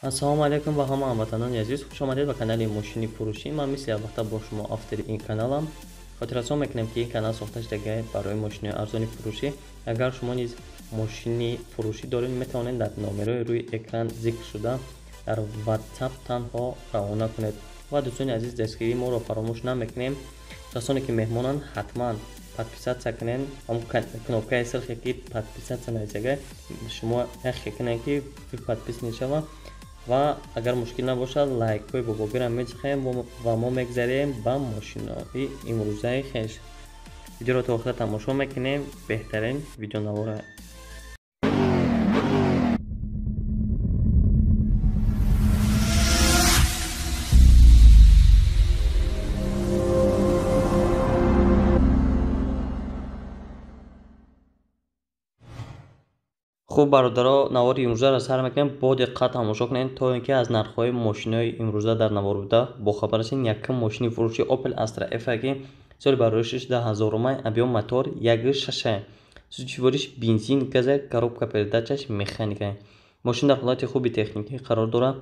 Ассалому алайкум ба ҳама ҳамватанони азиз, хуш омадед ба канали Мошини фурӯшӣ. Ман мисли ҳарвақта бо шумо автори ин каналам. Хотиррасон мекунем, ки ин канал сохта шудагиай барои мошинои арзони фурӯшӣ. Агар шумо низ мошини фурӯшӣ доред, метавонед дар номерои рӯи экран зикр шуда дар WhatsApp танҳо равона кунед. Ва дӯстони азиз, дастгирии моро фаромӯш намекунем. Касоне ки меҳмонанд, ҳатман подписаться кунед. Ҳамон кнопкаи сирхе ки подписаться нависага, шумо яхе кунед, ки подпис мешавад. Ва агар мушкил набошад, лайкҳои бобогирам меҷихем ва мо мегзарем ба мошинои имрӯзаи хеш. Видеоро то охира тамошо мекунем, беҳтарин видеонавора. Хуб, бародаро, навори имрӯзаро сар мекунем. Бо диққат тамошо кунед, то ин ки аз нархҳои мошинои имрӯза дар навор буда бохабар шед. Якум мошини фурӯши Opel Astra F, ки соли бароишиш 2000-умай, объём мотор 1,6, сӯзишвориш бензин, газа, коробка передачаш механика. Мошин дар ҳолати хуби техникӣ қарор дорад.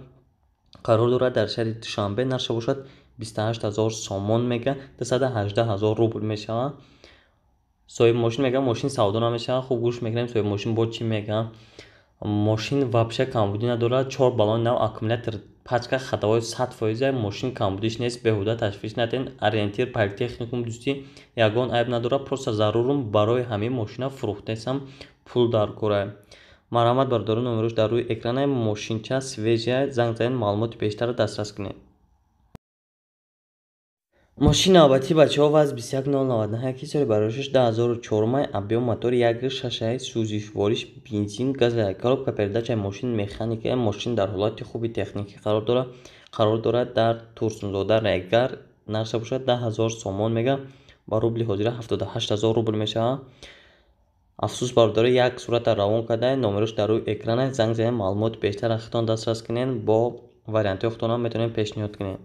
Қарор дорад дар шаҳри Душанбе. Нархша бошад 28 000 сомон мега, 218 000 рубл мешавад. Соҳиби мошин мега, мошин савдо намешавад. Хуб, гӯш мекунем, соҳиби мошин бо чӣ мега. Мошин вообще камбудӣ надорад, чор баллони нав, аккумулятор пачка, ходовой 100%, мошин камбудиш нест, беҳуда ташвиш надиҳед. Ориентир политехникум дӯстӣ, ягон айб надорад, просто зарурум барои ҳамин мошина фурӯхтесам, пул дар кора. Марҳамат, бародаро, номерош дар рӯи экрана. Мошинча свежая, занг занед, маълумоти бештарро дастрас кунед. Мошини навбатӣ, бачаҳо, ВАЗ 21099, ки соли бароишиш 2004-умай, объём мотор 1,6, сӯзишвориш бензин, газа, коробка передачаи мошин механика. Мошин дар ҳолати хуби техникӣ қарор дорад. Қарор дорад дар Турсунзода, Регар. Нархша бошад 10 000 сомон мега, ба рубли ҳозира 78 000 рубл мешавад. Афсӯс, бародаро, як сурата равон карда, номерош дар рӯи экран аст. Занг занед, маълумоти бештар аз худтон дастрас кунед, бо вариантҳои худтонам метавонед пешниҳод кунед.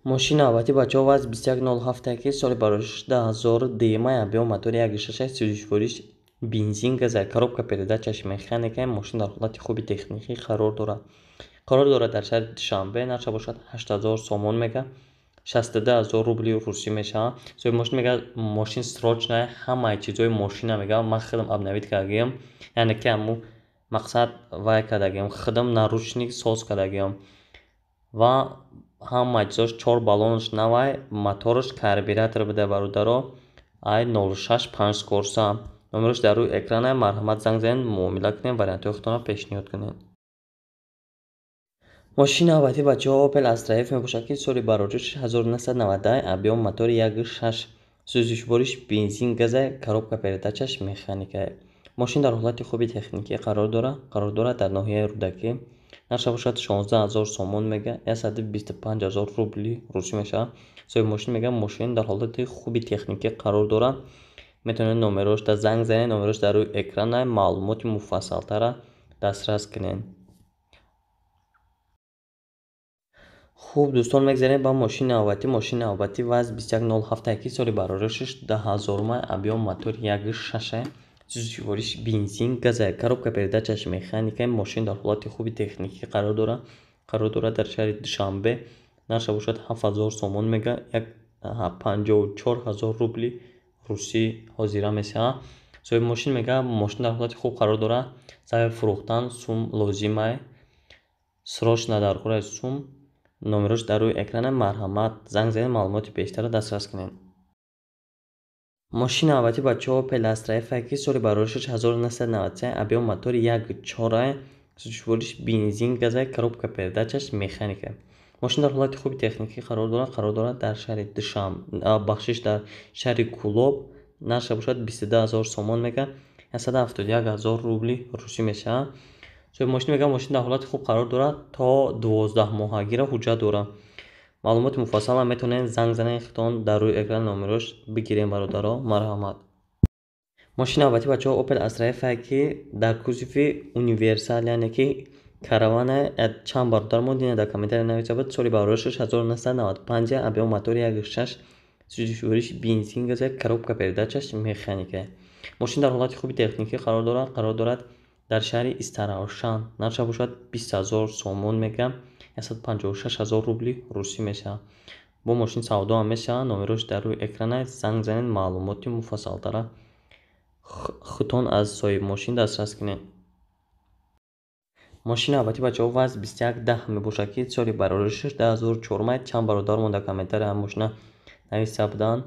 Мошини навбатӣ, бачаҳо, ВАЗ 2107, ки соли бароишиш 2002-май, объём мотори 1,6, сӯзишвориш бензин, газа, коробка передачаш механика. Мошин дар ҳолати хуби техникӣ қарор дорад. Қарор дорад дар шаҳри Душанбе. Нархша бошад 8000 сомон мега, 62 000 рубли русӣ мешавад. Соҳиби мошин мега, мошин срочная, ҳамаи чизҳои мошина мега ман худам обновить кардагиам, яъне ки ҳамун мақсад вай кардагиам, худам наручник соз кардагиам ва ҳама чизош, чор баллонаш навай, мотораш карбюратор буда, бародаро, ай 06 панҷ скорса. Номерош дар рӯи экрана, марҳамат, занг занед, муомила кунед, вариантҳои худтонро пешниҳод кунед. Мошини навбатӣ, бачаҳо, Opel Astra F мебошад, ки соли барориш 1990, объём мотори 1,6, сӯзишвориш бензин, газа, коробка передачаш механика. Мошин дар ҳолати хуби техникӣ қарор дорад. Қарор дорад дар ноҳияи Рӯдакӣ. Нархша бошад 16 000 сомон мега, 125 000 рубли русӣ мешавад. Соҳиби мошин мега, мошин дар ҳолати хуби техникӣ қарор дорад. Метавонед номерошда занг занед, номерош дар рӯи экрана, маълумоти муфассалтарро дастрас кунед. Хуб, дӯстон, мегзарем ба мошини навбатӣ. Мошини навбатӣ ВАЗ 2107, ки соли бароришиш 2000-умай, объём мотор 1,6, сӯзишвориш бензин, газа, коробка передачаш механика. Мошин дар ҳолати хуби техникӣ қарор дорад. Қарор дорад дар шаҳри Душанбе. Нархша бошад 7000 сомон мега, як 54 000 рубли русӣ ҳозира мешавад. Соҳиби мошин мега, мошин дар ҳолати хуб қарор дорад, сабаби фурӯхтан сум лозимай, срочно дар кораи сум. Номерош дар рӯи экрана, марҳамат, занг занед, маълумоти бештарро дастрас кунед. Мошини навбатӣ, бачаҳо, Opel Astra F, ки соли бароришаш 1993, объём мотори 1,4, сӯзишвориш бензин, газа, коробка передачаш механика. Мошин дар ҳолати хуби техникӣ қарор дорад. Қарор дорад дар шаҳри Душанбе, бахшиш, дар шаҳри Кӯлоб. Нархша бошад 22 000 сомон мега, 171 000 рубли русӣ мешавад. Соҳиби мошин мега, мошин дар ҳолати хуб қарор дорад, то 12 моҳагиро ҳуҷҷат дорад. Маълумоти муфассалам метавонед занг занед, худтон дар рӯи экран номерош бигирем, бародаро, марҳамат. Мошини навбатӣ, бачаҳо, Opel Astra F, ки дар кузови универсал, яъне ки каравана. Чанд бародар мо дина дар комментария нависта буд. Соли бароришаш 1995, объём мотори 1,6, сӯзишвориш бензин, газа, коробка передачаш механика. Мошин дар ҳолати хуби техникӣ қарор дорад. Қарор дорад Дар шаҳри Истаравшан. Нархша бошад 20 000 сомон мега, 156 000 рубли русӣ мешавад. Бо мошин савдо ҳам мешавад. Номерош дар рӯи экран аст. Занг занед, маълумоти муфассалтара худтон аз соҳибмошин дастрас кунед. Мошини навбатӣ, бачаҳо, ВАЗ 2110 мебошад, ки соли бароришаш 2004. Чанд бародармон дар комментария ҳам мошина нависта буданд.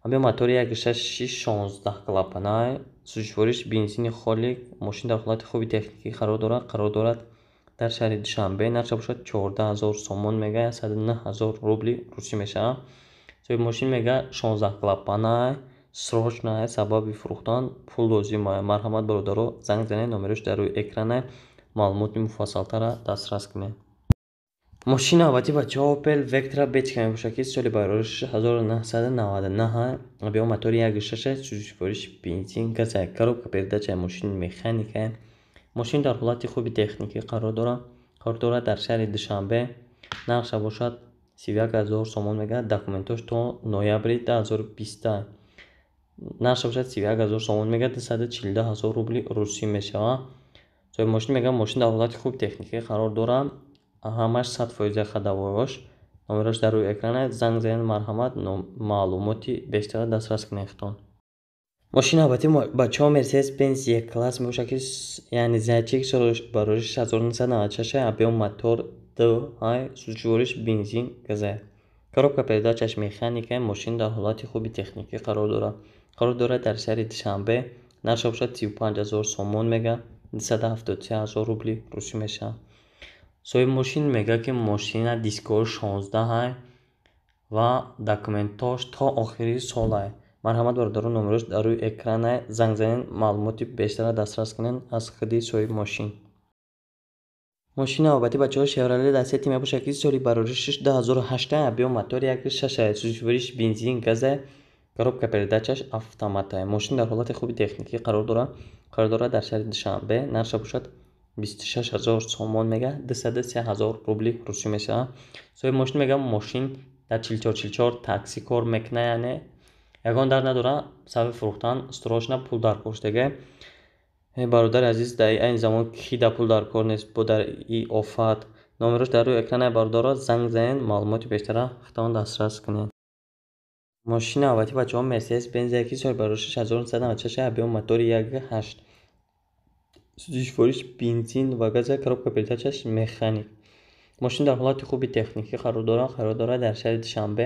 Объём мотори 1.6, 16 клапана, сӯзишвориш бензини холик. Мошин дар ҳолати хуби техникӣ қарор дорад дар шаҳри Душанбе. Нархша бошад 14 000 сомон мега, 109 000 рубли русӣ мешавад. Соҳиби мошин мега, 16 клапана, срочно, сабаби фурӯхтан пул лозим. Марҳамат, бародаро, занг занед, номерош дар рӯи экран, маълумоти муфассалтара дастрас кунед. Мошини навбатӣ, бачаҳо, Opel Vectra Бечка мебошад, ки соли бароришаш 1999, объём мотори 1.6, сӯзишвориш бензин, газ, коробка передача мошини механика. Мошин дар ҳолати хуби техникӣ қарор дорад дар шаҳри Душанбе. Нархша бошад 31 000 сомон мега, документош то ноябри 2020. Нархша бошад 31 000 сомон мега, 242 000 рубли русӣ мешавад. Соҳиби мошин мега, мошин дар ҳолати хуби техникӣ қарор дорад, ҳамаш 100% ходовойҳош. Номерош дар рӯи экран аст. Занг занед, марҳамат, маълумоти бештара дастрас кунед худтон. Мошини навбатӣ, бачаҳо, Мерседес Бенз Е класс мебошад, ки яъне зайчик, соли бароришаш 1996, объём мотор д ҳай, сӯзишвориш бензин, газ, коробка передачаш механика. Мошин дар ҳолати хуби техникӣ қарор дорад дар шаҳри Душанбе. Нархша бошад 35 000 сомон мега, 273 000 рубли русӣ мешавад. Соҳиби мошин мегӯяд, ки мошина дискҳои 16 ва документҳош то охири солай. Марҳамат, бародарон, номерош дар рӯи экран, занг занед, маълумоти бештара дастрас кунед аз худи соҳиби мошин. Мошини навбатӣ, бачаҳо, Шевроле Ласети мебошад, ки соли бароришаш 2008, объём мотори 1.6, сӯзишвориш бензин, газ, коробка передачаш автомат. Мошин дар ҳолати хуби техникӣ қарор дорад дар шаҳри Душанбе. Нархша бошад 26 000 сомон мега, 203 000 рубли русӣ мешавад. Соҳиби мошин мега, мошин дар 44 44 таксӣ кор мекунад, яъне ягон дард надорад. Сабаби фурӯхтан срочно пул дар кор шудага. Бародари азиз, дар айни замон ки да пул дар кор нест, бо дар и офат. Номерош дар рӯи экран, бародаро, занг занед, маълумоти бештара худтон дастрас кунед. Мошини навбатӣ, бачаҳо, Мерседес Бенз, ки соли бароришаш 1996, объём мотори 1.8, сӯзишвориш бензин ва газ, коробка передачаш механик. Мошин дар ҳолати хуби техникӣ қарор дорад дар шаҳри Душанбе.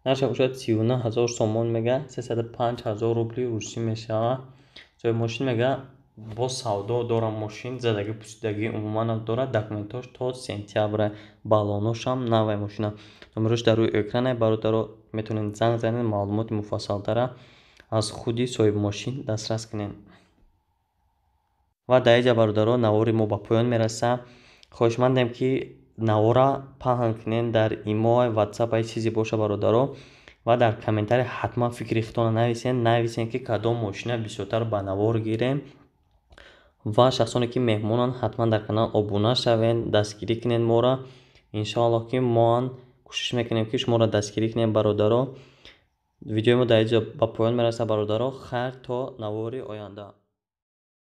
Нархша бошад 39 000 сомон мега, 305 000 рубли русӣ мешавад. Соҳиби мошин мега, боз савдо дорам, мошин задагӣ пусидагӣ умуман надорад, документҳош то сентябр, баллоношам навай мошина. Номерош дар рӯи экран, бародаро, метавонед занг занед, маълумоти муфассалтара аз худи соҳиби мошин дастрас кунед. Ва дар инҷа, бародаро, навори мо ба поён мерасад. Хоҳишмандем, ки навора паҳн кунед дар имо, ватсап, ай чизе боша, бародаро, ва дар комментария ҳатман фикри худтонро нависед, ки кадом мошина бисёртар ба навор гирем. Ва шахсоне ки меҳмонанд, ҳатман дар канал обуна шавед, дастгирӣ кунед моро. Иншоаллоҳ, ки моам кӯшиш мекунем, ки шуморо дастгирӣ кунем. Бародаро, видеои мо дар инҷо ба поён мерасад. Бародаро, хайр, то навори оянда.